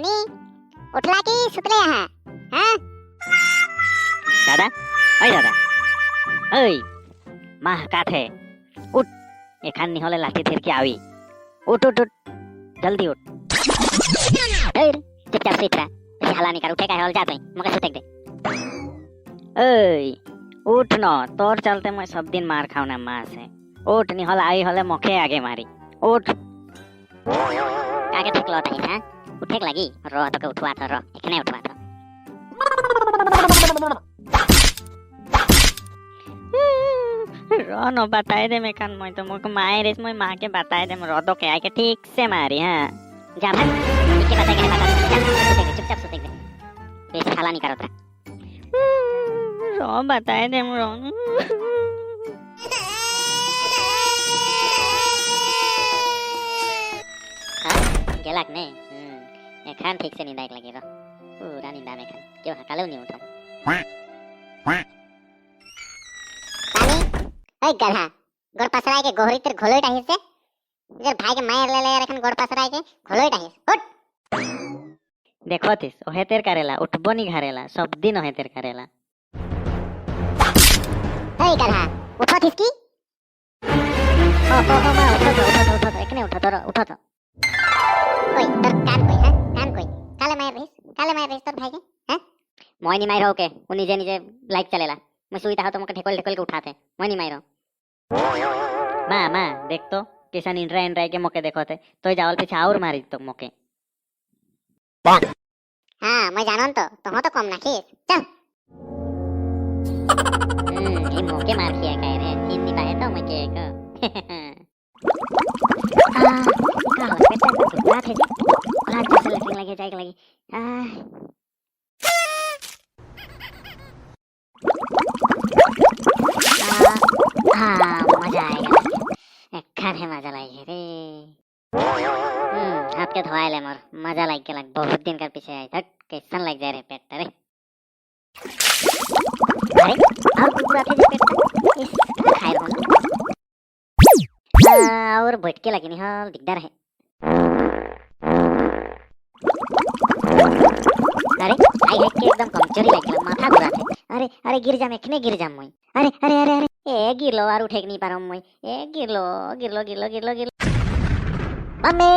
पानी उठला की सुतले यहाँ? हाँ। दादा, ओइ दादा, ओइ माह काथे उठ, एखान निहले लाठी थिरकी आवी। उठ उठ उठ, जल्दी उठ। ए, चुपचाप सुत रहा, बेसी हल्ला नहीं कर, उठे का हल जात मके सुते दे। ओइ उठ न, तोर चलते मैं सब दिन मार खाऊ ना माँ से। उठ निहल आई हले मखे आगे मारी, उठ। काके ठेकलो ताई? हां, उठेक लागी र तोके उठवा था, र एखने उठवा था। र न बताए दे मैं कान, मैं तो मोके मारे रे, मैं माँ के बताए दे, र तो के आके ठीक से मारी। हाँ। जा भाग, इके बताए के बता, जा सुते दे, चुपचाप सुते दे, बेसी हल्ला नहीं करो तोरा। र बताए दे र। हाँ, गेलाक ने एखान ठीक से निंदाइक लागी र, पूरा निंदा में एखान केउ हकालेও नी उठम। पानी ओइ गधा, गोड़ पसराय के गोहरी तर घोलोय टाहिस से, जर भाई के मार ले ले एखन गोड़ पसराय के घोलोय टाहिस, उठ। देखो तिस ओहे तेर करेला, उठबो नी घरेला, सब दिन ओहे तेर करेला। ओइ गधा, उठो थिस की? ओ ओ ओ मा, उठो तो, उठो तो, उठो तो, एखने उठो तो, उठो तो। कोई तोर कान कोई? हां, कान कोई? काले मार रहीस, काले मार रहीस तोर भाई के? हां, मोय नी मार के उ निजे निजे लाइक चलेला, मैं सुई ता तो मोके ढेकोल ढेकोल के उठाते, मोय नी मारो। माँ माँ देख तो किसान इंड्रा इंड्रा के मोके देखो थे तो जावल पीछे और मारी तो मोके। हाँ, मैं जानन तो तो तो कम नाखिस, चल। ये मोके मार खिया काय रे, चीन नी पाए तो मोके एक। आ का हो पेट में कुत्ता थे जी, ओला जैसे लटकने लगे जाए लगी। आ हाँ, मजा आएगा, एखान है मजा लागे रे। हाथ के धोआए ले मोर, मजा लाग गेलक, बहुत दिन कर पीछे आई थक कैसन लग जाए रे पेट रे। अरे और कुकुरा थे जे पेट इस खाए रहो ना। और बैठ के लगी नहीं हाल दिखदा रहे। अरे आई है के एकदम कमजोरी लग गेल, माथा घुरा थे। अरे अरे गिर जाम, एखने गिर जाम मोई। अरे अरे अरे अरे ए गिरलो और उठे नहीं पारम मोई, ए गिरलो गिरलो गिरलो गिरलो गिरलो मम्मी।